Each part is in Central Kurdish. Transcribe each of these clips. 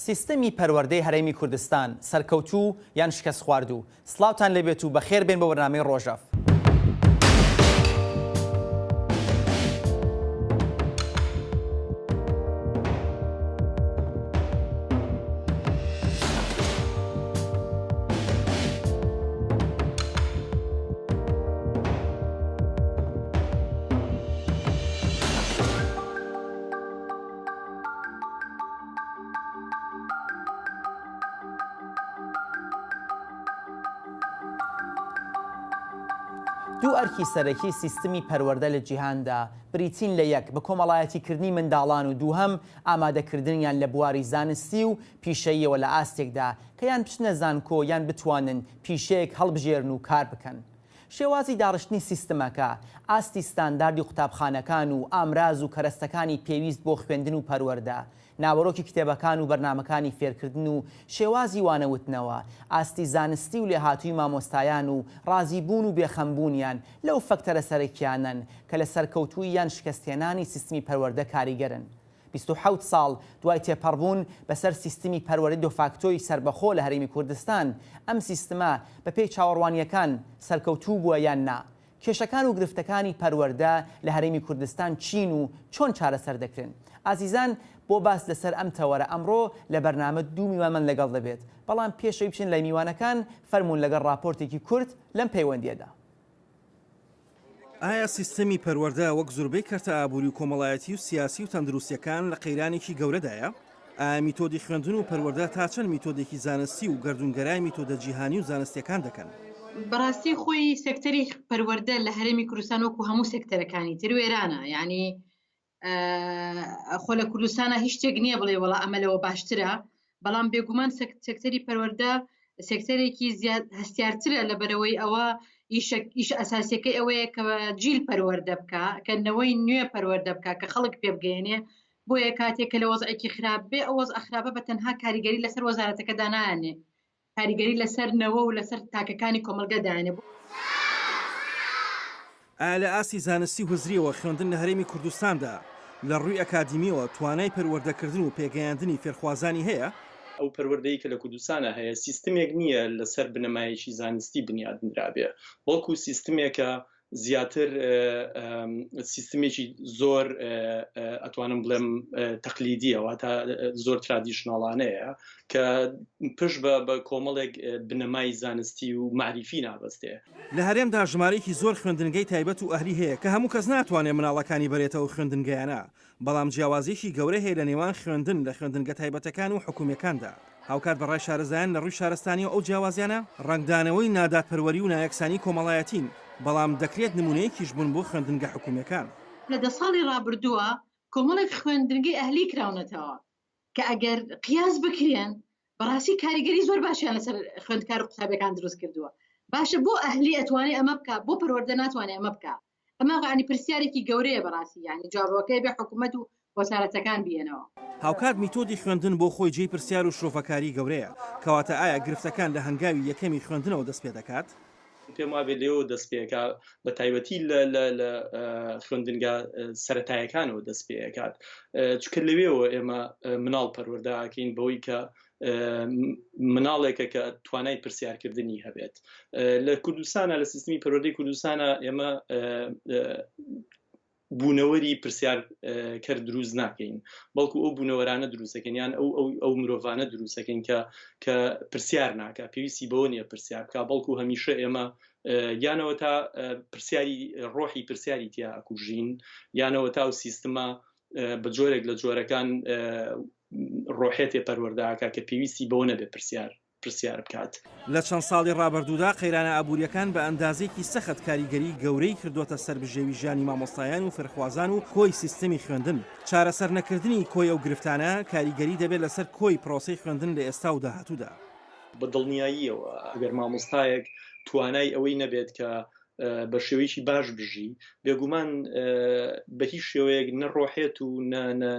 سیستەمی پەروەردەی هەرێمی کوردستان، سەرکەوتوو یان شکەستخواردوو؟ سڵاوتان لێبێت و بەخێر بێن بۆ بەرنامەی ڕۆژەڤ. دوو ئەرکی سەرەکی سیستمی پەروەردە لە جیهاندا بریتین لە یەک، بەکۆمەڵایەتیکردنی منداڵان و دووهەم، ئامادەکردنیان لە بواری زانستی و پیشەییەوە لە ئاستێکدا کە یان بچنە زانکۆ یان بتوانن پیشەیەک هەڵبژێرن و کار بکەن. شێوازی داڕشتنی سیستمەکە، ئاستی ستانداردی قوتابخانەکان و ئامراز و کەرەستەکانی پێویست بۆ خوێندن و پەروەردە، ناوەرۆکی کتێبەکان و بەرنامەکانی فێرکردن و شێوازی وانەوتنەوە، ئاستی زانستی و لێهاتووی مامۆستایان و ڕازیبوون و بێخەمبوونیان لەو فەکتەرە سەرەکیانەن کە لە سەرکەوتوویی یان شکەستهێنانی سیستمی پەروەردە کاریگەرن. 27 ساڵ دوای تێپەڕبوون بەسەر سیستمی پەروەردەی دۆفاکتۆی سەربەخۆ لە هەرێمی کوردستان، ئەم سیستمە بەپێی چاوەڕوانییەکان سەرکەوتوو بووە یان نا؟ کێشەکان و گرفتەکانی پەروەردە لە هەرێمی کوردستان چین و چۆن چارەسەر دەکرێن؟ ئازیزان بۆ باس لەسەر ئەم تەوەرە ئەمڕۆ لە بەرنامە دوو میوانمان لەگەڵ دەبێت، بەڵام پێش ئەوی بچین لای میوانەکان فەرموون لەگەڵ ڕاپۆرتێکی کورت لەم پەیوەندییەدا. ئایا سیستەمی پەروەردە وەک زوربەی کەرتە ئابووری و کۆمەڵایەتی و سیاسی و تەندروستیەکان لە قەیرانێکی گەورەدایە؟ ئایا میتۆدی خوێندن و پەروەردە تا چەند میتۆدێکی زانستی و گەردوونگەرای میتۆدە جیهانی و زانستیەکان دەکەن؟ بەڕاستی خۆی سێکتەری پەروەردە لە هەرێمی کوردستان وەکو هەموو سێکتەرەکانی تر وێرانە یعنی خۆ لە کوردستانە هیچ شتێک نییە بڵێ وڵا ئەمە لەوە باشترە بەڵام بێگومان سێکتەری پەروەردە سێکتەرێکی زیاد هەستیارترە لە بەرەوەی ئەوە ئیش ئەساسیەکەی ئەوەیە کە جیل پەروەردە بکە کە نەوەی نوێ پەروەردە بکە کە خەڵک پێ بگەێنێ بۆیە کاتێک کە لە وەزعێکی خراپ بێ ئەو وەزعە خراپە بە تەنها کاریگەری لەسەر وەزارەتەکە دانانێ کاریگەری لەسەر نەوە و لەسەر تاکەکانی کۆمەڵگە دانێ. ئایا لە ئاستی زانستی و هزرییەوە خوێندن لە هەرێمی کوردستاندا لە ڕووی ئەکادیمییەوە توانای پەروەردەکردن و پێگەیاندنی فێرخوازانی هەیە؟ ئەو پەروەردەی کە لە کوردستانا هەیە سیستمێک نییە لەسەر بنەمایەکی زانستی بنیات نرابێ، بەڵکو سیستمێکە زیاتر سیستمێکی زۆر ئەتوانم بڵێم تەقلیدیە واتە زۆر ترادیشناڵانەیە کە پشت بە بە کۆمەڵێک بنەمای زانستی و معریفی نابەستێ. لە هەرێمدا ژمارەیەکی زۆر خوێندنگەی تایبەت و ئەهلی هەیە کە هەموو کەس ناتوانێت مناڵەکانی بەرێتە ئەو خوێندنگەیانە، بەڵام جیاوازییەکی گەورە هەیە لە نێوان خوێندن لە خوێندنگە تایبەتەکان و حکومییەکاندا. هاوکات بە ڕای شارەزایان لە ڕووی شارستانییەوە ئەو جیاوازیانە ڕەنگدانەوەی نادادپەروەری و نایەکسانی کۆمەڵایەتین، بەڵام دەکرێت نموونەیەکیش بن بۆ خوێندنگە حکومییەکان. لە دە ساڵی ڕابردووە کۆمەڵێک خوێندنگەی ئەهلی کراونەتەوە کە ئەگەر قیاس بکرێن بەڕاستی کاریگەری زۆر باشیان لەسەر خوێندکار و قوتابیەکان دروست کردووە. باشە بۆ ئەهلی ئەتوانێ ئەمە بکا بۆ پەروەردە ناتوانێ ئەمە بکا؟ ئەمە یانی پرسیارێکی گەورەیە بەڕاستی یانی جوابەکەی بێ حکوومەت و وەزارەتەکان بیەنەوە. هاوکات میتۆدی خوێندن بۆ خۆی جێی پرسیار و شرۆڤەکاری گەورەیە، کەواتە ئایا گرفتەکان لە هەنگاوی یەکەمی خوێندنەوە دەست پێدەکات؟ پێم وابێ لێوە دەست پێکا بە تایبەتی لە لە لە خوێندنگا سەتایەکانەوە دەست پێکات چکە لەوێەوە ئێمە مناڵ پەروەردەکەین بەوەی کە مناڵێکە کە توانای پرسیارکردنی هەبێت لە کوردستانە لە سیستمی پەروەردەی کوردستانە ئێمە بوونەوەری پرسیار کەر دروست ناکەین بەڵکو ئەو بوونەوەرانە دروستەکەین یان ئەو ئەو ئەو مرۆڤانە دروستەکەین کە کە پرسیار ناکە پێویستی بەوە نییە پرسیار بکە بەڵکو هەمیشە ئێمە یانەوە تا پرسیاری ڕۆحی پرسیاری تیا ئەکوژین یانەوە تا و سیستمە بە جۆرێک لە جۆرەکان ڕۆحێتێ پەروەردەکە کە پێویستی بەوە نەبێ پرسیار پرسیار بکات. لە چەند ساڵی ڕابردوودا قەیرانە ئابوورییەکان بە ئەندازەیەکی سەخت کاریگەریی گەورەی کردۆتە سەر بژێوی ژیانی مامۆستایان و فێرخوازان و کۆی سیستەمی خوێندن. چارەسەر نەکردنی کۆی ئەو گرفتانە کاریگەری دەبێت لەسەر کۆی پرۆسەی خوێندن لە ئێستا و داهاتوودا. بە دڵنیاییەوە ئەگەر مامۆستایەک توانای ئەوەی نەبێت کە بە شێوەیەکی باش بژی بێگومان بە هیچ شێوەیەک نە ڕۆحێت و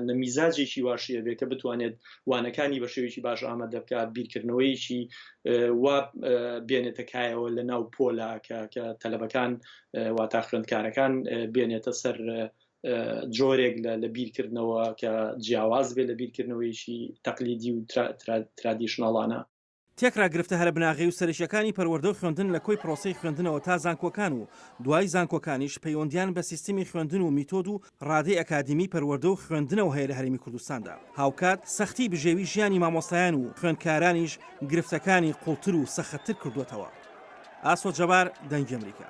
نە میزاجێکی واشی هەبێت کە بتوانێت وانەکانی بە شێوەیەکی باش ئامادە بکات بیرکردنەوەیەکی وا بێنێتە کایەوە لە ناو پۆلا کە کە تەلەبەکان واتا خوێندکارەکان بێنێتە سەر. جۆرێک لە بیرکردنەوە کە جیاواز بێ لە بیرکردنەوەیشی تەقلیدی و ترادیشناڵانە. تێکڕا گرفتە هەرە بناغەی و سەرەکییەکانی پەروەردە و خوێندن لە کۆی پرۆسەی خوێندنەوە تا زانکۆکان و دوای زانکۆکانیش پەیوەندییان بە سیستمی خوێندن و میتۆد و ڕادەی ئەکادیمیی پەروەردە و خوێندنەوە هەیە لە هەرێمی کوردستاندا. هاوکات سەختیی بژێوی ژیانی مامۆستایان و خوێندکارانیش گرفتەکانی قوڵتر و سەختتر کردووەتەوە. ئاسۆ جەبار، دەنگی ئەمریکا.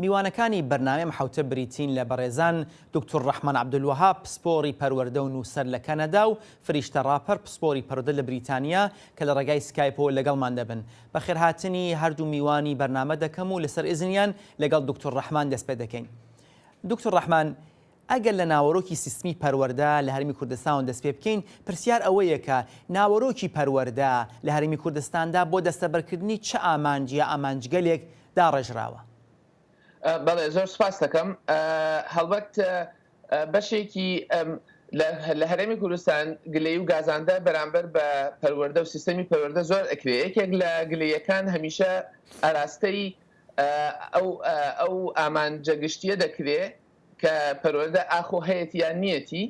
میوانەکانی بەرنامەی ئەم حەوتە بریتین لە بەڕێزان دوکتور ڕەحمان عەبدولوەهاب پسپۆڕی پەروەردە و نووسەر لە کەنەدا و فریشتە ڕاپەر پسپۆری پەروەردە لە بریتانیا کە لە ڕێگای سکایپەوە لەگەڵمان دەبن. بەخێرهاتنی هەردوو میوانی بەرنامە دەکەم و لەسەر ئیزنیان لەگەڵ دوکتور ڕەحمان دەست پێ دەکەین. دوکتور ڕەحمان ئەگەر لە ناوەرۆکی سیستمی پەروەردە لە هەرێمی کوردستانەوە دەست پێ بکەین، پرسیار ئەوەیە کە ناوەرۆکی پەروەردە لە هەرێمی کوردستاندا بۆ دەستەبەرکردنی چ ئامانج یا ئامانجگەلێک داڕێژراوە؟ بەڵێ زۆر سپاست دەکەم. هەڵبەت بەشێکی لە هەرێمی کوردستان گلەیی و گازاندە بەرامبەر بە پەروەردە و سیستەمی پەروەردە زۆر ئەکرێ. یەکێک لە گلەییەکان هەمیشە ئاراستەی ئەو ئامانجە گشتییە دەکرێ کە پەروەردە ئاخۆ هەیەتی یان نییەتی،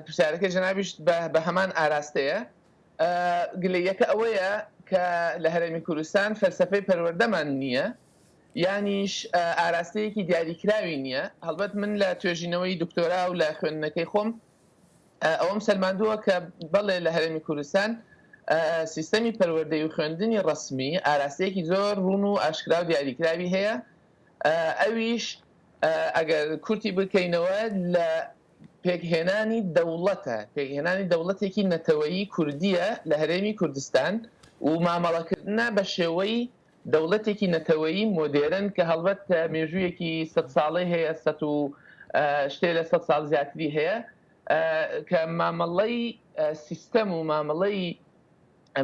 پرسیارەکەی جەنابیشت بە هەمان ئاراستەیە. گلەییەکە ئەوەیە کە لە هەرێمی کوردستان فەلسەفەی پەروەردەمان نییە، یانیش ئاراستەیەکی دیاریکراوی نییە. هەڵبەت من لە توێژینەوەی دکتۆرا و لە خوێندنەکەی خۆم ئەوەم سەلماندووە کە بەڵێ لە هەرێمی کوردستان سیستەمی پەروەردەی و خوێندنی ڕەسمی ئاراستەیەکی زۆر ڕوون و ئاشکرا و دیاریکراوی هەیە، ئەویش ئەگەر کورتی بکەینەوە لە پێکهێنانی دەوڵەتە، پێکهێنانی دەوڵەتێکی نەتەوەیی کوردییە لە هەرێمی کوردستان و مامەڵەکردنە بە شێوەی دەوڵەتێکی نەتەوەیی مۆدێرن کە هەڵبەت مێژوویەکی سەد ساڵەی هەیە، سەد و شتێ لە سەد ساڵ زیاتری هەیە کە مامەڵەی سیستەم و مامەڵەی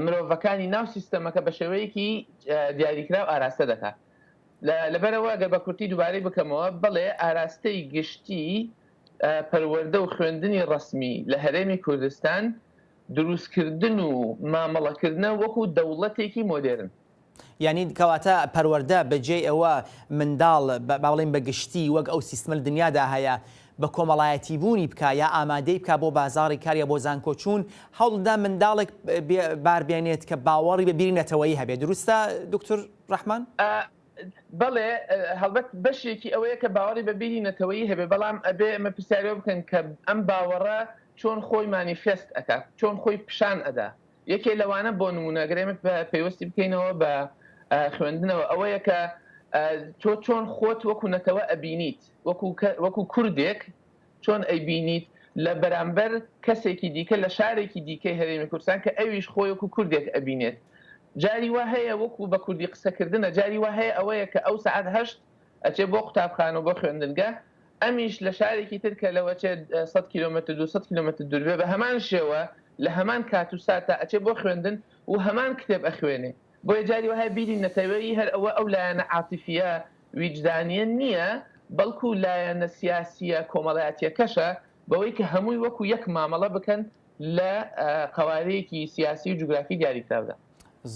مرۆڤەکانی ناو سیستەمەکە بە شێوەیەکی دیاریکراو ئاراستە دەکات. لەبەرئەوە گەر بە کورتی دووبارەی بکەمەوە، بەڵێ ئاراستەی گشتی پەروەردە و خوێندنی ڕەسمی لە هەرێمی کوردستان دروستکردن و مامەڵەکردنە وەکو دەوڵەتێکی مۆدێرن. یانی کەواتە پەروەردە بە جێی ئەوە منداڵ با بڵێین بە گشتی وەک ئەو سیستمە لە دنیادا هەیە بە کۆمەڵایەتی بوونی بکا یا ئامادەی بکا بۆ بازاڕی کار یا بۆ زانکۆ چوون هەوڵدەدا منداڵێک بار بێنێت کە باوەڕی بە بیری نەتەوەیی هەبێت دروستە دکتور ڕەحمان؟ بەڵێ هەڵبەت بەشێکی ئەوەیە کە باوەڕی بە بیری نەتەوەیی هەبێ، بەڵام ئەبێ ئێمە پرسیاری ئەوە بکەین کە ئەم باوەڕە چۆن خۆی مانیفێست ئەکا، چۆن خۆی پیشان ئەدا. یەکێ لەوانە بۆ نموونە گەر ئێمە پەیوەستی بکەینەوە بە خوێندنەوە ئەوەیە کە تۆ چۆن خۆت وەکو نەتەوە ئەبینیت، وەکو کوردێک چۆن ئەیبینیت لە بەرامبەر کەسێکی دیکە لە شارێکی دیکەی هەرێمی کوردستان کە ئەویش خۆی وەکو کوردێک ئەبینێت. جاری وا هەیە وەکو بە کوردی قسەکردنە، جاری وا هەیە ئەوەیە کە ئەو سەعات هەشت ئەچێ بۆ قوتابخانە و بۆ خوێندنگە، ئەمیش لە شارێکی تر کە لەوەچێ 100 کیلۆمەتر 200 کیلۆمەتر دوور بێ بە هەمان شێوە لە هەمان کات و ساتا ئەچێ بۆ خوێندن و هەمان کتێب ئەخوێنێ. بۆیە جاری وا هەیە بیری نەتەوەیی هەر ئەوە ئەو لایەنە عاتیفییە ویجدانییە نییە، بەڵکو لایەنە سیاسییە کۆمەڵایەتییەکەشە، بەوەی کە هەمووی وەکو یەک مامەڵە بکەن لە قەوارەیەکی سیاسی و جوگرافی دیاریکراودا.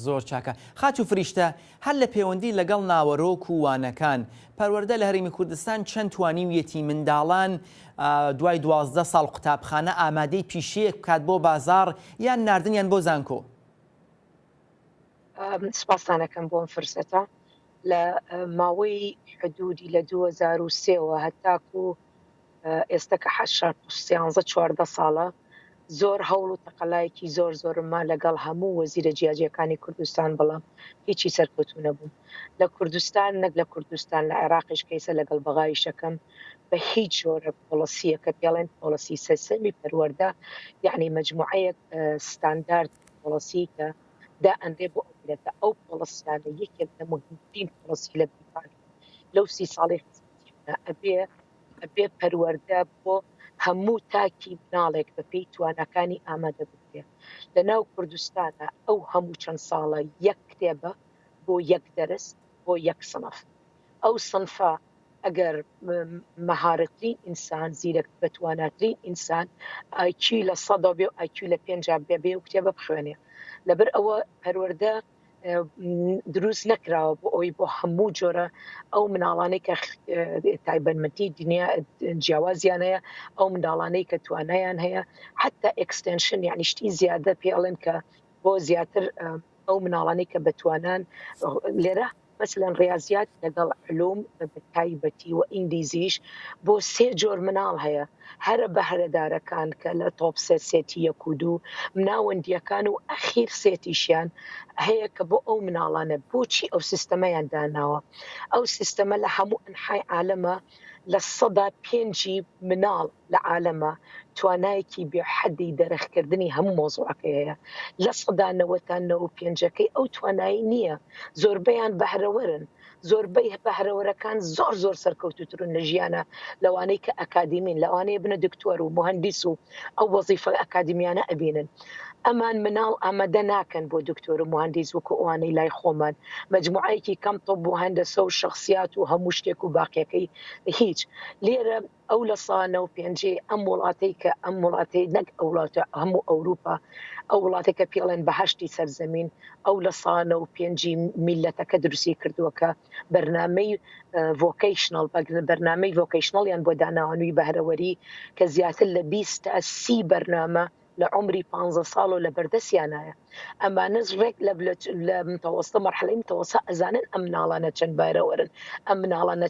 زۆر چاکە. خاتوو فریشتە، هەر لە پێوەندی لەگەڵ ناوەرۆک و وانەکان، پەروەردە لە هەرێمی کوردستان چەند توانیویەتی منداڵان دوای 12 ساڵ قوتابخانە ئامادەی پیشەیەک بکات بۆ بازاڕ یان ناردنیان بۆ زانکۆ؟ سپاستان ئەکەم بۆ ئەم فرسەتە. لە ماوەی حدودی لە 2003 وە هەتاکو ئێستا کە سیانزە 14 ساڵە زۆر هەوڵ و تەقەلایەکی زۆر زۆرم ما لەگەڵ هەموو وەزیرە جیاجیەکانی کوردستان بەڵام هیچی سەرکەوتوو نەبووم لە کوردستان نەک لە کوردستان لە عێراقیش کەیسە لەگەڵ بەغایشەکەم بە هیچ جۆرە پۆڵەسیەکە پێڵێن پۆڵەسی سەسەمی پەروەردە یعنی مجموعەیەک ستاندارد پۆڵەسی کە دائەنرێ بۆ ئەو میللەتە، ئەو پۆڵەسیانە یەکێک لە موهیمترین پۆڵەسی لە بریتانیا لەو سی ساڵەی خزمەتی منە ئەبێ ئەبێ پەروەردە بۆ هەموو تاکی مناڵێک بە پێی تواناکانی ئامادە بکرێ لە ناو کوردستانە ئەو هەموو چەند ساڵە یەک کتێبە بۆ یەک دەرس بۆ یەک سنف ئەو سنفە ئەگەر مەهارەترین ئینسان زیرەک بەتواناترین ئینسان ئایکیوی لە سەدە بێ و ئایکیوی لە پێنجا بێ بێ و کتێبە بخوێنێ لەبەر ئەوە پەروەردە. دروست نەکراوە بۆ ئەوی بۆ هەموو جۆرە ئەو مناڵانەی کە تایبەتمەندی دنیا جیاوازیان هەیە ئەو منداڵانەی کە توانایان هەیە حتا extension یعنی شتی زیادە پێڵێن کە بۆ زیاتر ئەو مناڵانەی کە بەتوانان لێرە مەسەلەن ڕیازیات لەگەڵ علوم بە تایبەتی و ئینگلیزیش بۆ سێ جۆر مناڵ هەیە هەرە بەهرەدارەکان کە لە top سێ سێتی یەک و دوو ناوەندیەکان و ئەخیر سێتیشیان هەیە کە بۆ ئەو مناڵانە بۆچی ئەو سیستەمەیان داناوە ئەو سیستەمە لە هەموو ئەنحای عالەمە 5% مناڵ لە عالەما توانایەکی بێ حەدی دەرخکردنی هەموو مەوزوعەکەی هەیە 90% تا 95ەکەی ئەو توانایی نییە زۆربەیان بەهرەوەرن زۆربەی بەهرەوەرەکان زۆر زۆر سەرکەوتوترن لە ژیانە لەوانەی کە ئەکادیمین لەوانەیە بنە دکتۆر و مهندیس و ئەو وەزیفە ئەکادیمیانە ئەبینن ئەمان مناڵ ئامادە ناکەن بۆ دکتۆر و مهندیس وەکو ئەوانەی لای خۆمان مجموعەیەکی کەم طب و هەندەسە و شخصیات و هەموو شتێک و باقیەکەی هیچ لێرە ئەو 95% ی ئەم وڵاتەی کە ئەم وڵاتەی نەک ئەو وڵاتە هەموو ئەوروپا ئەو وڵاتەی کە پێڵێن بەهەشتی سەرزەمین ئەو 95% ی میلەتەکە دروستی کردووە کە بەرنامەی vocational بەرنامەی vocational یان بۆ داناوەنوی بەهرەوەری کە زیاتر لە 20 تا 30 بەرنامە لە عومری پانزە ساڵەوە لە بەردەستیانایە ئەمانەش ڕێک لە لە متەوەستە مەرحەلەی متەوەسە ئەزانن ئەم مناڵانە چەند بارەوەرن ئەم مناڵانە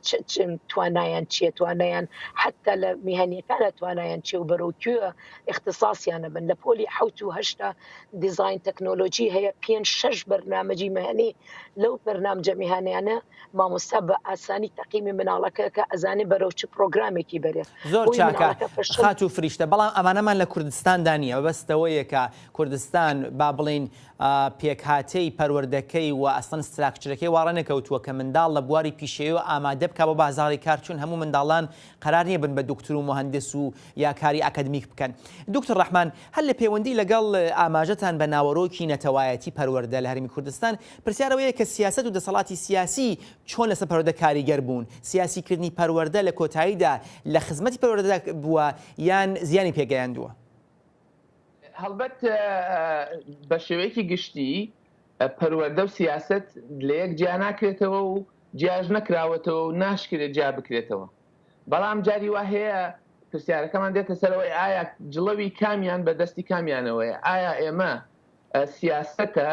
توانایان چییە توانایان حتا لە میهنیەکانە توانایان چیە و بەرەو کوێ اختصاصیانە بن لە پۆلی حوت و هەشتا دیزاین تەکنۆلۆژی هەیە پێنج شەش بەرنامەجی مهنی لەو بەرنامجە میهانیانە مامۆستا بە ئاسانی تەقیمی مناڵەکە کە ئەزانێ بەرەو چ پرۆگرامێکی بەرێ. زۆر چاکە خاتوو فریشتە، بەڵام ئەمانەمان لە کوردستاندا نییە، مەبەست ئەوەیە کە کوردستان با بڵێین پێکهاتەی پەروەردەکەی و ئەسڵەن structure ەکەی وا ڕێنەکەوتووە کە منداڵ لە بواری پیشەیەوە ئامادە بکا بۆ بازاڕی کار چون هەموو منداڵان قەرار نییە بن بە دوکتور و موهەندس و یا کاری ئاکادمیک بکەن. دوکتور ڕەحمان، هەر لە پێوەندی لەگەڵ ئاماژەتان بە ناوەرۆکی نەتەوایەتی پەروەردە لە هەرێمی کوردستان، پرسیار ئەوەیە کە سیاسەت و دەسەڵاتی سیاسی چۆن لەسەر پەروەردە کاریگەر بوون؟ سیاسی کردنی پەروەردە لە کۆتاییدا لە خزمەتی پەروەردەدا بووە یان زیانی پێ گەیاندووە؟ هەڵبەت بە شێوەیەکی گشتی پەروەردە و سیاسەت لە یەک جیا ناکرێتەوە و جیاش نەکراوەتەوە و ناشکرێت جیا بکرێتەوە. بەڵام جاری وا هەیە پرسیارەکەمان دێتە سەرەوەی ئایا جڵەوی کامیان بە دەستی کامیانەوەیە؟ ئایا ئێمە سیاسەتە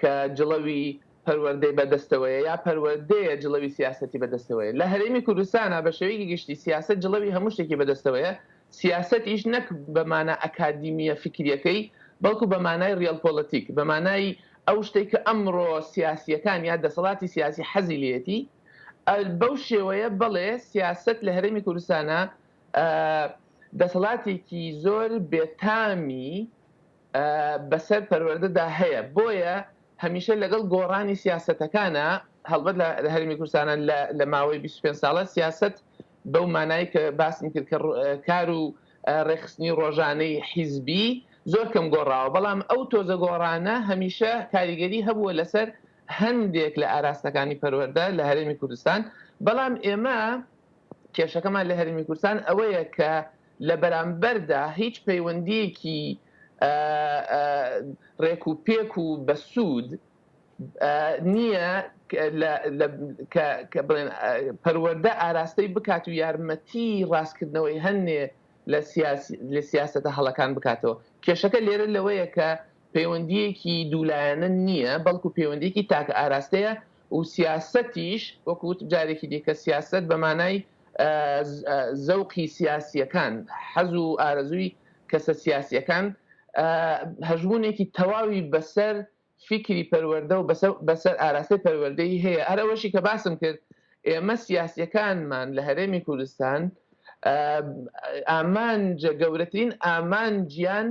کە جڵەوی پەروەردەی بەدەستەوەیە یا پەروەردەیە جڵەوی سیاسەتی بەدەستەوەیە؟ لە هەرێمی کوردستانا بە شێوەیەکی گشتی سیاسەت جڵەوی هەموو شتێکی بەدەستەوەیە، سیاسەتیش نەک بە مانا ئەکادیمییە فیکرییەکەی، بەڵکو بە مانای ڕیەڵپۆڵەتیک، بە مانای ئەو شتەی کە ئەمڕۆ سیاسییەکان یا دەسەڵاتی سیاسی حەزی لێیەتی، بەو شێوەیە بەڵێ سیاسەت لە هەرێمی کوردستانا دەسەڵاتێکی زۆر بێتامی بەسەر پەروەردەدا هەیە، بۆیە هەمیشە لەگەڵ گۆڕانی سیاسەتەکانە، هەڵبەت لە هەرێمی کوردستانە لە ماوەی 25 ساڵە سیاسەت بەو مانای کە باسم کرد کە کار و ڕێکخستنی ڕۆژانەی حیزبی زۆر کەم گۆڕاوە، بەڵام ئەو تۆزە گۆڕانە هەمیشە کاریگەری هەبووە لەسەر هەندێک لە ئاراستەکانی پەروەردە لە هەرێمی کوردستان، بەڵام ئێمە کێشەکەمان لە هەرێمی کوردستان ئەوەیە کە لە بەرامبەردا هیچ پەیوەندییەکی ڕێک و پێک و بەسوود نییە کە بڵێن پەروەردە ئاراستەی بکات و یارمەتی ڕاستکردنەوەی هەندێ لە سیاسەتە هەڵەکان بکاتەوە. کێشەکە لێرە لەوەیە کە پەیوەندییەکی دوولایەنە نییە، بەڵکو پەیوەندییەکی تاکە ئاراستەیە و سیاسەتیش وەکو وتم جارێکی دیکە سیاسەت بە مانای زەوقی سیاسییەکان، حەز و ئارەزووی کەسە سیاسییەکان هەژموونێکی تەواوی بەسەر فیکری پەروەردە و بەسەر ئاراستەی پەروەردەیی هەیە. هەر ئەوەشی کە باسم کرد ئێمە سیاسییەکانمان لە هەرێمی کوردستان ئامانجە گەورەترین ئامانجیان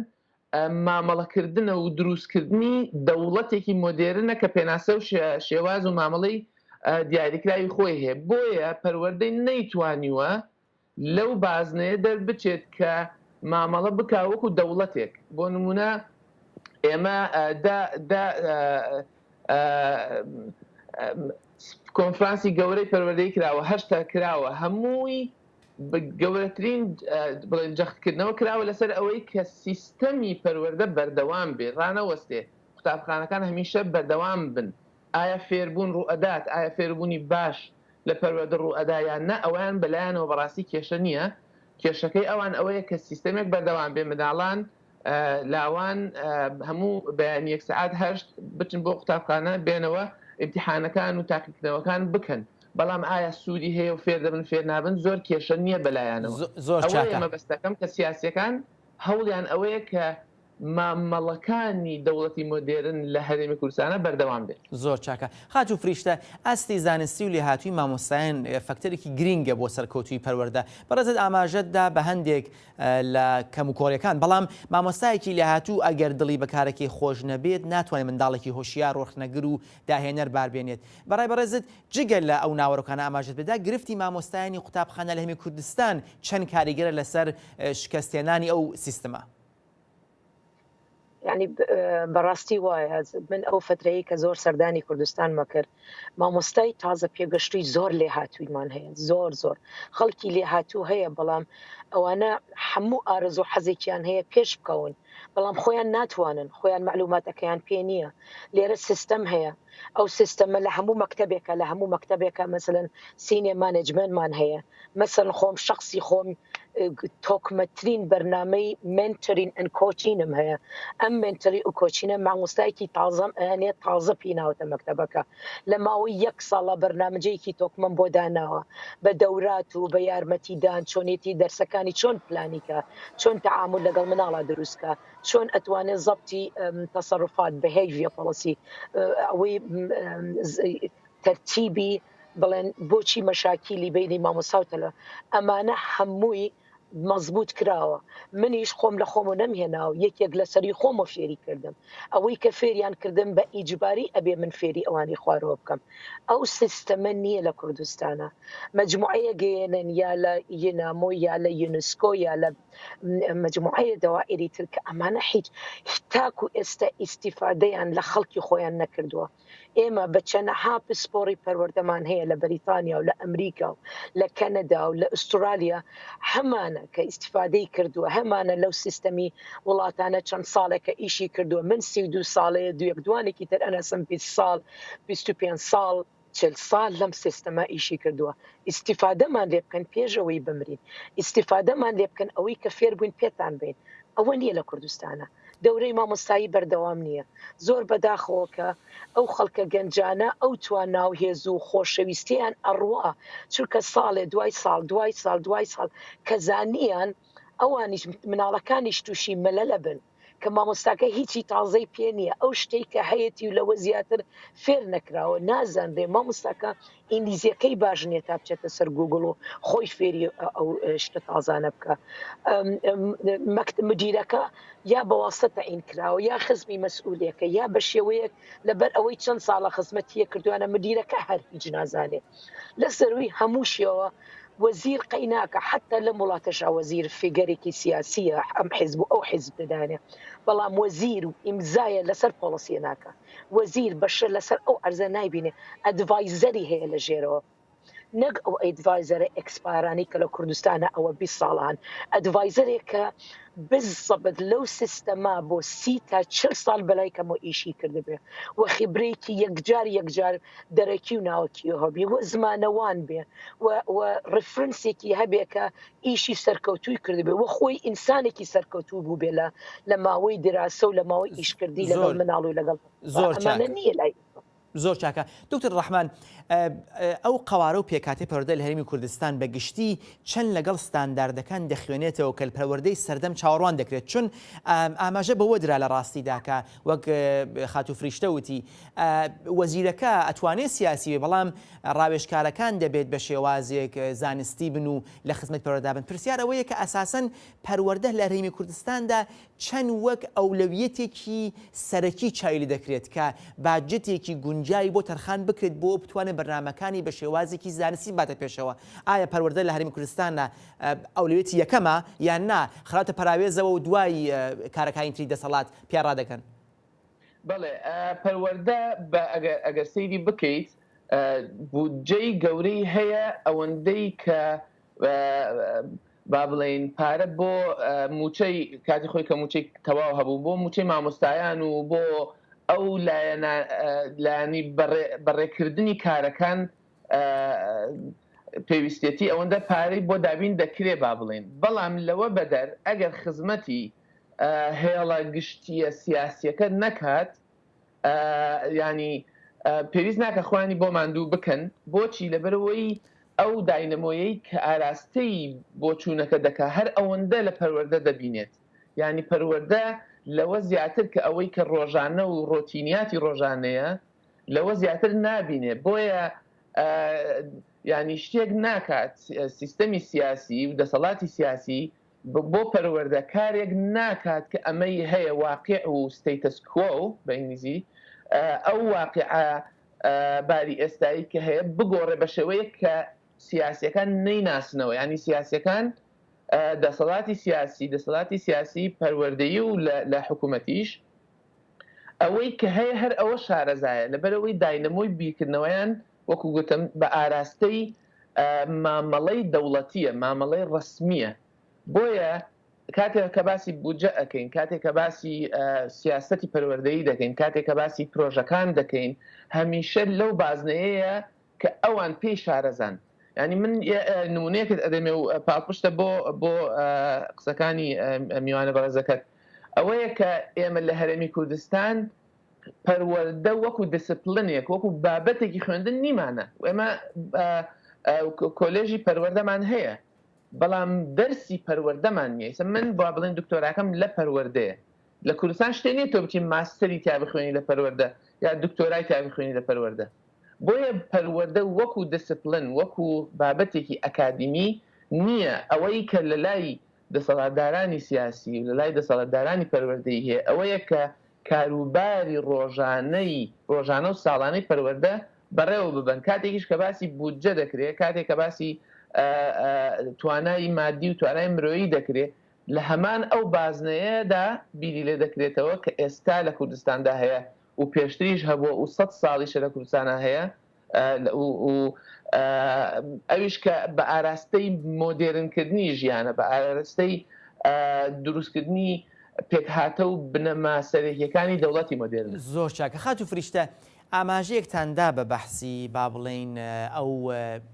مامەڵەکردنە و دروستکردنی دەوڵەتێکی مۆدێرنە کە پێناسە و شێواز و مامەڵەی دیاریکراوی خۆی هەیە، بۆیە پەروەردەی نەیتوانیوە لەو بازنەیە دەربچێت کە مامەڵە بکا وەکو دەوڵەتێک، بۆ نمونە ئێمە دە کۆنفرانسی گەورەی پەروەردەی کراوە، هەشتا کراوە، هەمووی گەورەترین بڵێن جەختکردنەوە کراوە لەسەر ئەوەی کە سیستەمی پەروەردە بەردەوام بێت، ڕانەوەستێ. قوتابخانەکان هەمیشە بەردەوام بن. ئایا فێربوون ڕووئەدات، ئایا فێربوونی باش لە پەروەردە ڕووئەدا یان نا، ئەوەیان بەلایانەوە بەڕاستی کێشە نییە. کێشەکەی ئەوان ئەوەیە کە سیستەمێک بەردەوام بێ، منداڵان، لاوان هەموو بەیانییەک سەعات هەشت بچن بۆ قوتابخانە، بێنەوە ئیمتیحانەکان و تاقیکردنەوەکان بکەن. بەڵام ئایا سوودی هەیە و فێر دەبن فێر نابن زۆر کێشە نییە بەلایانەوە. زۆر ئەوەیە چاکە. مەبەستەکەم کە سیاسییەکان هەوڵیان ئەوەیە کە مامەڵەکانی دەوڵەتی مۆدێرن لە هەرێمی کوردستانا بەردەوام بێت. زۆر چاکە. خاتوو فریشتە، ئاستی زانستی و لێهاتووی مامۆستایان فەکتەرێکی گرینگە بۆ سەرکەوتوویی پەروەردە. بەڕێزت ئاماژەت دا بە هەندێک لە کەموکۆڕیەکان، بەڵام مامۆستایەکی لێهاتوو ئەگەر دڵی بە کارەکەی خۆش نەبێت ناتوانێت منداڵێکی هۆشیار و ڕەخنەگر و داهێنەر بار بێنێت. بە ڕای بەڕێزت جگە لە ئەو ناوەرۆکانە ئاماژەت پێدا، گرفتی مامۆستایانی قوتابخانە لە هەرێمی کوردستان چەند کاریگەرە لەسەر شکەستهێنانی ئەو سیستمە؟ یعنی بەڕاستی وایە من ئەو فترەیە کە زۆر سەردانی کوردستانمە کرد مامۆستای تازە پێگەشتوی زۆر لێهاتوویمان هەیە زۆر زۆر خەڵکی لێهاتوو هەیە بەڵام ئەوانە هەموو ئارەزوو حەزێکیان هەیە پێش بکەون بەڵام خۆیان ناتوانن خۆیان معلوماتەکەیان پێ نییە لێرە سیستەم هەیە ئەو سیستەمە لە هەموو مەکتەبێکە لە هەموو مەکتەبێکە مەسەلەن senior management مان هەیە مەسەلەن خۆم شخصی خۆم تۆکمەترین بەرنامەی mentoring and coaching م هەیە ئەم mentoring و coaching ە مامۆستایەکی تازەم ئەیانێ تازە پیناوتە مەکتەبەکە لە ماوەی یەک ساڵە بەرنامجەیەکی تۆکمەم بۆ داناوە بە دەورات و بە یارمەتیدان چۆنێتی دەرسەکانی چۆن پلانیکە چۆن تەعامول لەگەڵ مناڵا دروستکە چۆن ئەتوانێت زەبتی تەسەروفات behavior policy ئەوەی تەرتیبی بڵێن بۆچی مەشاکیلی بینی مامۆستا و تەلە ئەمانە هەمووی مەزبوط کراوە منیش خۆم لە خۆم و نەمهێناوە یەکێک لەسەری خۆمە فێری کردم ئەوەی کە فێریان کردم بە ئیجباری ئەبێ من فێری ئەوانی خوارەوە بکەم ئەو سیستەمە نییە لە کوردستانە مجموعەیە گەیەنن یا لە ینامۆ یا لە یونسکۆ یا لە مجموعەیە دەوائری تر کە ئەمانە هیچ تاکو ئێستا ئیسیفادەیان لە خەڵکی خۆیان نەکردووە ئێمە بە چەنەها پسپۆڕی پەروەردەمان هەیە لە بەریتانیا و لە ئەمریکا و لە کەنەدا و لە ئوسترالیا هەمانە کە ئیسیفادەی کردووە هەمانە لەو سیستەمی وڵاتانە چەند ساڵێکە ئیشی کردووە من 32 ساڵەیە دویەک دوانێکی تر ئەنەسم 20 ساڵ 25 ساڵ 40 ساڵ لەم سیستەمە ئیشی کردووە ئیسیفادەمان لێ بکەن پێشەوەی بمرین ئیسیفادەمان لێ بکەن ئەوەی کە فێر بووین پێتان بین ئەوە نییە لە کوردستانە دەورەی مامۆستایی بەردەوام نییە زۆر بەداخەوە کە ئەو خەڵکە گەنجانە ئەو توانا و هێز و خۆشەویستیان ئەڕوا چونکە ساڵێ دوای ساڵ دوای ساڵ دوای ساڵ کە زانیان ئەوانیش مناڵەکانیش تووشی مەلەلە بن کە مامۆستاکە هیچی تازەی پێ نییە ئەو شتەی کە هەیەتی و لەوە زیاتر فێر نەکراوە نازانرێ مامۆستاکە ئینگلیزیەکەی باش نییە تا بچێتە سەر گوگڵ و خۆی فێری ئەو شتە تازانە بکە مدیرەکە یا بەواستە تەعین کراوە یا خزمی مەسئولێکە یا بە شێوەیەک لەبەر ئەوەی چەند ساڵە خزمەتیە کردوانە مدیرەکە هەر هیچ نازانێ لە سەروی هەمووشیەوە وەزیر قەیناکە حتا لەم وڵاتەشا وەزیر فیگەرێکی سیاسیە ئەم حزب و ئەو حزب دەدانێ بەڵام وەزیر و ئیمزایە لەسەر پۆڵسیە ناکە وەزیر بەشە لەسەر ئەو عەرزە نایبینێ adviser ی هەیە لە ژێرەوە نەک ئەو adviser ە expert انەی کە لە کوردستانە ئەوە 20 ساڵە هەن adviser ێک کە بزەبت لەو سیستەما بۆ سی تا چل ساڵ بەلای کەمەوە ئیشی کردبێ و خیبرەیەکی یەکجار یەکجار دەرەکی و ناوەکی هەبێ و زمانەوان بێ و reference ێکی هەبێ کە ئیشی سەرکەوتووی کردبێ و خۆی ئینسانێکی سەرکەوتوو بووبێ لە لە ماوەی دراسە و لە ماوەی ئیشکردی لەگەڵ مناڵ و لەگەڵ زۆر ئەمانە نییە لای زۆر چاکە دکتۆر ڕەحمان ئەو قەوارە و پێکهاتەی پەروەردە لە هەرێمی کوردستان بە گشتی چەند لەگەڵ ستانداردەکان دەخوێنێتەوە کە پەروەردەی سەردەم چاوەڕوان دەکرێت چون ئاماژە بەوە درا لە ڕاستیدا کە وەک خاتوو فریشتە وتی وەزیرەکە ئەتوانێت سیاسی بێ بەڵام ڕاوێژکارەکان دەبێت بە شێوازێک زانستی بن و لە خزمەت پەروەردە بن پرسیار ئەوەیە کە ئەساسەن پەروەردە لە هەرێمی کوردستاندا چەند وەک ئەولەویەتێکی سەرەکی چاوی لێ دەکرێت کە بادجەتێکی گونجاوی بۆ تەرخان بکرێت بۆ بتوانێت بەرنامەکانی بە شێوازێکی زانستی بباتە پێشەوە ئایا پەروەردە لە هەرێمی کوردستاندا ئەولەویەتی یەکەمە یان نا خراوەتە پەراوێزەوە و دوای کارەکانی تری دەسەڵات پیا ڕادەکەن؟ بەڵێ پەروەردە بە ئەگەر سەیری بکەیت بودجەی گەورەی هەیە ئەوەندەی کە با بڵێین پارە بۆ موچەی کاتی خۆی کە موچەی تەواو هەبوو بۆ موچەی مامۆستایان و بۆ. ئەو لایەنە لایەنی بەڕێکردنی کارەکان پێویستێتی ئەوەندە پارەی بۆ دابین دەکرێ با بڵێین بەڵام لەوە بەدەر ئەگەر خزمەتی هێڵە گشتیە سیاسیەکە نەکات ینی پێویست ناکە خوانی بۆ ماندوو بکەن بۆچی لەبەرەوەی ئەو داینەمۆیەی کە ئاراستەی بۆچوونەکە دەکا هەر ئەوەندە لە پەروەردە دەبینێت یانی پەروەردە لەوە زیاتر کە ئەوەی کە ڕۆژانە و ڕۆتینیاتی ڕۆژانەیە لەوە زیاتر نابینێ بۆیە ینی شتێک ناکات سیستەمی سیاسی و دەسەڵاتی سیاسی بۆ پەروەردە کارێک ناکات کە ئەمەی هەیە واقع و status quo بە ئینگلیزی ئەو واقعە باری ئێستایی کە هەیە بگۆڕێ بە شێوەیەک کە سیاسیەکان نەیناسنەوە ینی سیاسیەکان دەسەڵاتی سیاسی دەسەڵاتی سیاسی پەروەردەیی و لە حکوومەتیش ئەوەی کە هەیە هەر ئەوە شارەزایە لەبەرەوەی داینەمۆی بیرکردنەوەیان وەکو گوتم بە ئاراستەی مامەڵەی دەوڵەتیە مامەڵەی ڕسمیە بۆیە کاتێک کە باسی بودجە ئەکەین کاتێک کە باسی سیاسەتی پەروەردەیی دەکەین کاتێک کە باسی پرۆژەکان دەکەین هەمیشە لەو بازنەیەیە کە ئەوان پێی شارەزان ینی من نمونەیەکت ئەدەمێ و پاڵپشتە بۆ بۆ قسەکانی میوانە بەڕێزەکەت ئەوەیە کە ئێمە لە هەرێمی کوردستان پەروەردە وەکو دیسپلینێک وەکو بابەتێکی خوێندن نیمانە ئێمە کۆلێژی پەروەردەمان هەیە بەڵام دەرسی پەروەردەمان نییە ئیستا من با بڵێن دکتۆراکەم لە پەروەردەیە لە کوردستان شتێ نییە تۆ بچی ماستەری تیا بخوێنی لە پەروەردە یا دکتۆرای تیا بخوێنی لە پەروەردە بۆیە پەروەردە وەکو دیسپلن وەکو بابەتێکی ئەکادیمی نییە ئەوەی کە لە لای دەسەڵاتدارانی سیاسی و لە لای دەسەڵاتدارانی پەروەردەی هەیە ئەوەیە کە کاروباری ڕۆژانەی ڕۆژانە و ساڵانەی پەروەردە بەڕێوە ببەن، کاتێکیش کە باسی بودجە دەکرێ، کاتێک کە باسی توانای مادی و توانای مرۆیی دەکرێ، لە هەمان ئەو بازنەیەدا بیری لێ دەکرێتەوە کە ئێستا لە کوردستاندا هەیە و پێشتریش هەبووە و سەد ساڵیشە لە کوردستانا هەیە و ئەویش کە بە ئاراستەی مۆدێرنکردنی ژیانە، بە ئاراستەی دروستکردنی پێکهاتە و بنەما سەرەکییەکانی دەوڵەتی مۆدێرنە. زۆر چاکە خاتوو فریشتە، ئاماژەیەکتان دا بە بەحسی با بڵێین ئەو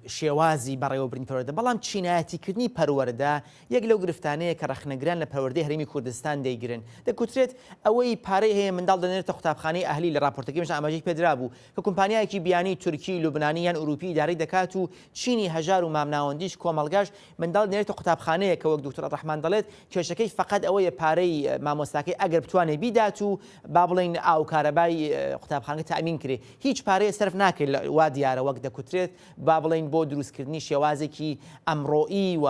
شێوازی بەڕێوەبردنی پەروەردە، بەڵام چینایەتیکردنی پەروەردە یەک لەو گرفتانەیە کە ڕەخنەگران لە پەروەردەی هەرێمی کوردستان دەیگرن. دەکوترێت ئەوەی پارەی هەیە منداڵ دەنێرێتە قوتابخانەی ئەهلی، لە ڕاپۆرتەکەی منش ئاماژەی پێدرابوو کە کۆمپانیایەکی بیانی تورکی، لوبنانی یان ئوروپی ئیدارەی دەکات و چینی هەژار و مامناوەندیش کۆمەڵگاش منداڵ دەنێرێتە قوتابخانەیەک کە وەک دکتۆر ڕەحمان دەڵێت کێشەکەی فەقەت ئەوەیە پارەی مامۆستاکەی ئەگەر بتوانێت بیدات و با بڵێین ئاو کارەبای قوتابخانەکە تەئمین کرێ هیچ پارەیە سەرف ناکرێت وا دیارە وەک دەکوترێت با بڵێین بۆ دروستکردنی شێوازێکی ئەمڕۆیی و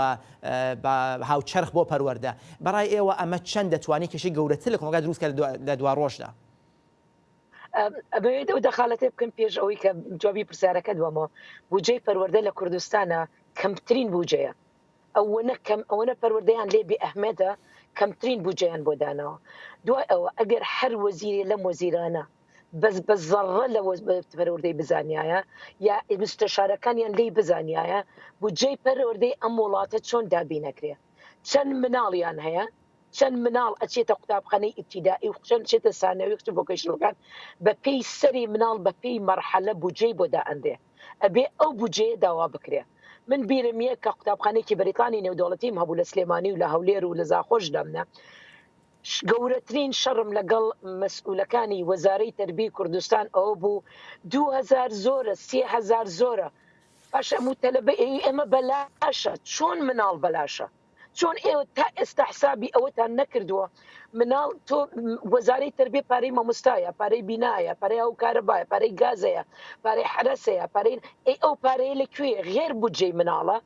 هاوچەرخ بۆ پەروەردە بەڕای ئێوە ئەمە چەند دەتوانێت کێشەی گەورەتر لە کۆمەڵگا دروست کات لە دواڕۆژدا؟ ئەمەوێت ئەو دەخالەتێ بکەم پێش ئەوەی کە جوابی پرسیارەکەت بەمەوە بودجەی پەروەردە لە کوردستانە کەمترین بودجەیە ئەوەنە کەم ئەوەنە پەروەردەیان لێ بێ ئەهمێتە کەمترین بودجەیان بۆ داناوە دوای ئەوە ئەگەر هەر وەزیرێ لەم وەزیرانە بەس بە زەڕە لە پەروەردەی بزانایە یا مستەشارەکانیان لێی بزانایە بودجەی پەروەردەی ئەم وڵاتە چۆن دابینەکرێ چەند مناڵیان هەیە چەند مناڵ ئەچێتە قوتابخانەی ئیبتیدائی و چەند چێتە سانەوی و ڤۆکەیشنەکان بە پێی سەری مناڵ بە پێی مەرحەلە بودجەی بۆ دائەنرێ ئەبێ ئەو بودجەیە داوا بکرێ من بیرم یە کە قوتابخانەیەکی بەریتانی نێودەوڵەتیم هەبوو لە سلێمانی و لە هەولێر و لە زاخۆش دامنا گەورەترین شەڕم لەگەڵ مەسئولەکانی وەزارەی تەربیەی کوردستان ئەوە بوو 2000 زۆرە 3000 زۆرە باشە موتەلەبە ئێمە بەلاشە چۆن مناڵ بەلاشە چۆن ئێوە تا ئێستا حسابی ئەوەتان نەکردووە مناڵ تۆ وەزارەی تربیە پارەی مامۆستایە پارەی بینایە پارەی ئەو کارەبایە پارەی گازەیە پارەی حرەسەیە پارەی ئەی ئەو پارەیە لە کوێ غێر بودجەی مناڵە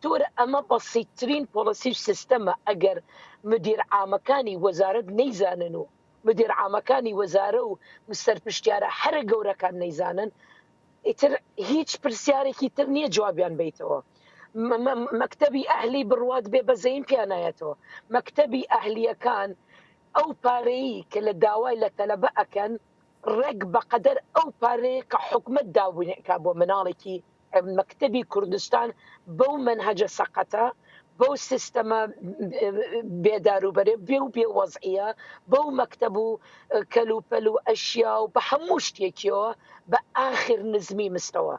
تۆرە ئەمە بەسیترین پۆڵەسی و سیستەمە ئەگەر مدیر عامەکانی وەزارەت نەیزانن و مدیر عامەکانی وەزارە و سەرپشتیارە هەرە گەورەکان نەیزانن ئیتر هیچ پرسیارێکی تر نییە جوابیان بیتەوە مەکتەبی ئەهلی بڕوات بێ بەزەیم پیانایەتەوە مەکتەبی ئەهلیەکان ئەو پارەیە کە لە داوای لە تەلەبە ئەکەن ڕێک بەقەدەر ئەو پارەیە کە حکومت داوینەکە بۆ مناڵێکی مەکتەبی کوردستان بەو مەنهەجە سەقەتە. بەو سیستەمە بێداروبەرێ بێ و بێ وەزعیە بەو مەکتەب و کەلوپەل و ئەشیا و بە هەموو شتێکیەوە بە ئاخر نزمی مستەوە.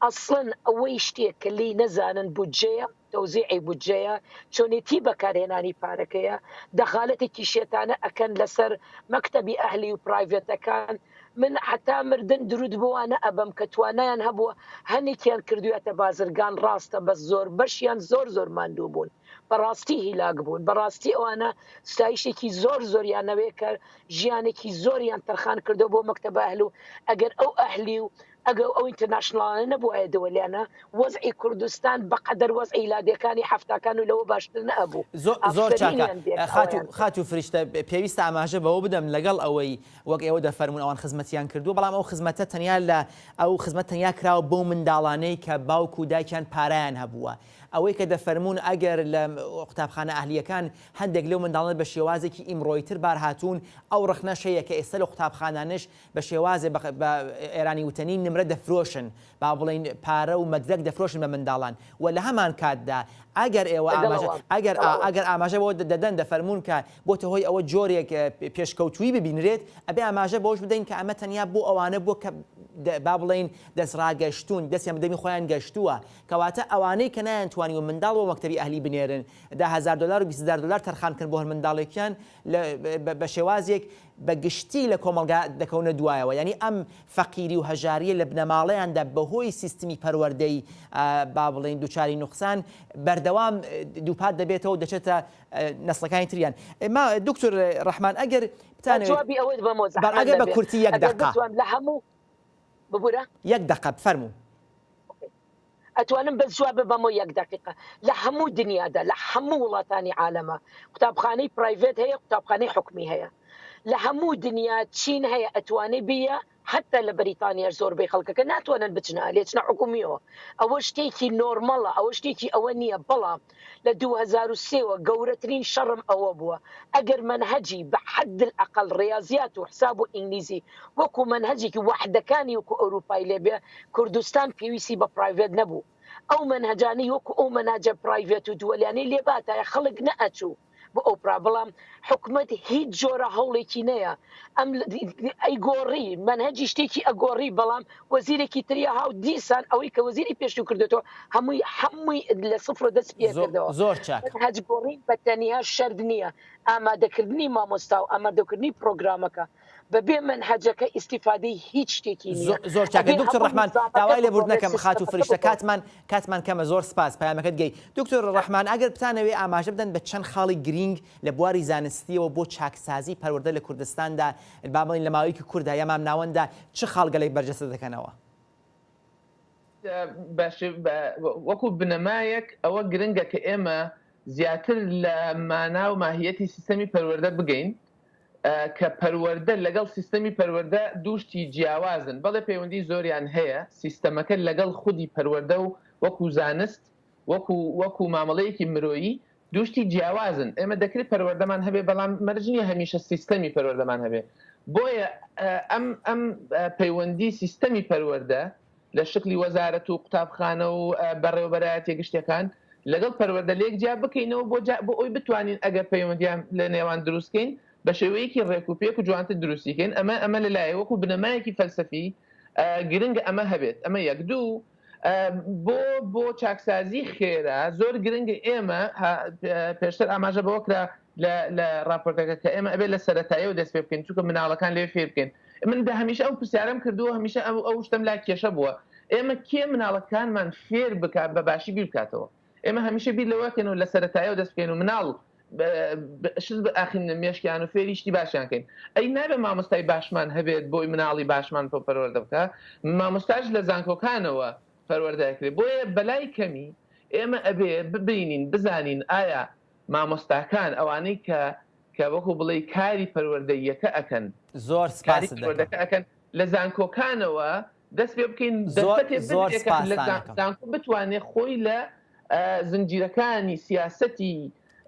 ئەسڵەن ئەوەی شتێک کە لێی نەزانن بودجەیە، تەوزیعی بودجەیە، چۆنێتی بەکارهێنانی پارەکەیە، دەخالەتێکی شێتانە ئەکەن لەسەر مەکتەبی ئەهلی و پرایڤێتەکان، من هەتا مردن درود بۆ وانە ئەبەم کە توانایان هەبووە هەنێکیان کردویەتە بازرگان ڕاستە بەس زۆربەشیان زۆر زۆر ماندوو بوون بەڕاستی هیلاک بوون بەڕاستی ئەوانە ستایشێکی زۆر زۆریان نەوێ کە ژیانێکی زۆریان تەرخان کردو بۆ مەکتەبە ئەهل و ئەگەر ئەو ئەهلی و ئەگەر ئەو international انە نەبوایە دەوەلیانە وەزعی کوردستان بەقەدەر وەزعی لادێکانی حەفتاکان و لەوە باشتر نەئەبوو. زۆر چاکە ئافەرینیان بێت خاتوو ئەوەیان کرد. خاتوو فریشتە پێویستە ئاماژە بەوە بدەم لەگەڵ ئەوەی وەک ئێوە دەفەرموون ئەوان خزمەتیان کردووە بەڵام ئەو خزمەتە تەنیا لە ئەو خزمەت تەنیا کراوە بەو منداڵانەی کە باوک و دایکیان پارەیان هەبووە ئەوەی کە دەفەرموون ئەگەر لە قوتابخانە ئەهلییەکان هەندێک لەو منداڵانە بە شێوازێکی ئیمڕۆییتر بار هاتوون ئەو ڕەخنەش هەیە کە ئێستا لە قوتابخانانەش بە شێوازێ بە ئێرانی وتەنی نمرە دەفرۆشن، با بڵێین پارە و مەدرەک دەفرۆشن بە منداڵان و لە هەمان کاتدا ئەگەر ئێوە ئاماژە ئەگەر ئەگەر ئاماژە بەوە دەدەن دەفەرموون کە بۆتە هۆی ئەوە جۆرێک پێشکەوتوویی ببینرێت، ئەبێ ئاماژە بەوەش بدەین کە ئەمە تەنیا بۆ ئەوانە بووە کە با بڵێین دەستڕاگەشتوون، دەستیان بە دەمی خۆیان گەشتووە، کەواتە ئەوانەی کە نەیانتوانیوە منداڵ بۆ مەکتەبی ئەهلی بنێرن 10,000 دۆلار و 20,000 دۆلار تەرخان بکەن بۆ هەر منداڵێکیان لە بە شێوازێک بە گشتی لە کۆمەڵگا دەکەونە دوایەوە، یانی ئەم فەقیری و هەژارییە لە بنەماڵەیاندا بەهۆی سیستمی پەروەردەی با بڵێین دوچاری نوقسان بەردەوام دووپات دەبێتەوە و دەچێتە نەسڵەکانی تریان. ما دکتۆر ڕەحمان ئەگەر بتانەوێت جوابی ئەوەت بەمەوە زەحمەت ئەگەر بە نەبێ کورتی یەک ئەگەر دەقە. بتوانم لە هەموو ببورە. یەک دەقە بفەرموو. ئەتوانم بەس جواب ببەمەوە یەک دەقیقە لە هەموو دنیادا لە هەموو وڵاتانی عالەمە قوتابخانەی private هەیە قوتابخانەی حکومی هەیە لە هەموو دنیا چین هەیە ئەتوانێ بیە حتا لە بەریتانیاش زۆربەی خەڵکەکە ناتوانن بچنە لێچنە حکومیەوە ئەوە شتێکی normal ە ئەوە شتێکی ئەوە نییە بەڵام لە 2003 وە گەورەترین شەڕم ئەوە بووە ئەگەر مەنهەجی بە حد الاقل ڕیاضیات و حساب و ئینگلیزی وەکو مەنهەجێکی وەحدەکانی وەکو ئەوروپای لێ بێ کوردستان پێویستی بە private نەبوو ئەو مەنهەجانەی وەکو ئەو مەناجە private و دووەلیانەی لێ باتایە خەڵک نەئەچوو بۆ ئەو پرا بەڵام حکومەت هیچ جۆرە هەوڵێکی نەیە ئەم ئەیگۆڕی مەنهەجی شتێکی ئەگۆڕی بەڵام وەزیرێکی تریا هاو دیسان ئەوەی کە وەزیری پێشوو کردێتەوە هەمووی هەمووی لە سفر دەست پێکردەوە زۆر چاک مەنهەج گۆڕین بە تەنیا شەرت نییە ئامادەکردنی مامۆستا و ئامادەکردنی پرۆگرامەکە بەبێ مەنهەجەکە ئیستیفادەی هیچ شتێکی نییە. زۆر چاکە ئەبێ دکتۆر هەموو ڕەحمان نیزامەکە داوای لێبوردن بگۆڕێت ئەکەم خاتوو سیستەمەکە فریشتە بگۆڕێت. کاتمان کاتمان کەمە زۆر سپاس پەیامەکەت گەی دکتۆر ڕەحمان ئەگەر بتانەوێ ئاماژە بدەن بە چەند خاڵی گرینگ لە بواری زانستیەوە بۆ چاکسازی پەروەردە لە کوردستاندا با بڵێین لە ماوەیەکی کورتدا یا مامناوەنددا چ خاڵگەلێک بەرجەستە دەکەنەوە؟ وەکو بنەمایەک ئەوە گرنگە کە ئێمە زیاتر لە مانا و ماهیەتی سیستەمی پەروەردە بگەین کە پەروەردە لەگەڵ سیستەمی پەروەردە دوو شتی جیاوازن، بەڵێ پەیوەندی زۆریان هەیە، سیستەمەکە لەگەڵ خودی پەروەردە و وەکو زانست وەکو وەکو مامەڵەیەکی مرۆیی دوو شتی جیاوازن، ئێمە دەکرێت پەروەردەمان هەبێ بەڵام مەرج نییە هەمیشە سیستەمی پەروەردەمان هەبێ، بۆیە ئەم ئەم پەیوەندی سیستەمی پەروەردە لە شکلی وەزارەت و قوتابخانە و بەڕێوەبەرایەتیە گشتیەکان لەگەڵ پەروەردە لێک جیا بکەینەوە بۆ جا بۆ ئەوی بتوانین ئەگەر پەیوەندیان لە نێوان دروست کەین بە شێوەیەکی ڕێک و پێک و جوانتر دروستی کەین ئەمە ئەمە لە لایە وەکو بنەمایەکی فەلسەفی گرنگە ئەمە هەبێت ئەمە یەک دوو بۆ بۆ چاکسازی خێرا زۆر گرنگە ئێمە پێشتر ئاماژە بەوە کرا لە راپۆرتەکە کە ئێمە ئەبێت لە سەرەتایەوە دەست پێ بکەین چونکە مناڵەکان لێ فێر بکەین من دە هەمیشە ئەو پرسیارەم کردووە هەمیشە ئەو ئەو شتەم لا کێشە بووە ئێمە کێ مناڵەکانمان فێر بکات بە باشی بیر بکاتەوە ئێمە هەمیشە بیر لەوە کەین و لە سەرەتایەوە دەست بکەین و مناڵ شت بئاخینە مێشکیان و فێری شتی باشیان کەین ئەی نابێ مامۆستای باشمان هەبێت بۆی مناڵی باشمان پۆ پەروەردە بکە مامۆستاش لە زانکۆکانەوە پەروەردە کرێ بۆیە بەلای کەمی ئێمە ئەبێ ببینین بزانین ئایا مامۆستاکان ئەوانەی کە کە وەکو بڵێی کاری پەروەردەییەکە ئەکەن زۆر کاری سپاست دەکەم. پەروەردەکە ئەکەن لە زانکۆکانەوە دەست پێ بکەین زۆر دەرفەتێ زۆر بدرێ کە لە سپاستان ئەکەم. زانکۆ بتوانێ خۆی لە زنجیرەکانی سیاسەتی.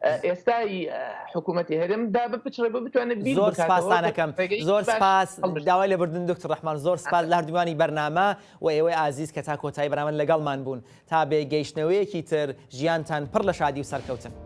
ئێستای حکوومەتی هەرێم دا بپچڕێ بۆ بتوانێت بیر زۆر بکاتەوە سپاستانەکەم ڕێگەی زۆر باش سپاس هەڵبژێرێت. داوای لێبوردن دکتۆر ڕەحمان زۆر سپاس لە هەردووانی بەرنامە و ئێوەی ئازیز کە تا کۆتایی بەرنامە لەگەڵمان بوون تا بێ گەیشتنەوەیەکی تر ژیانتان پڕ لە شادی و سەرکەوتن.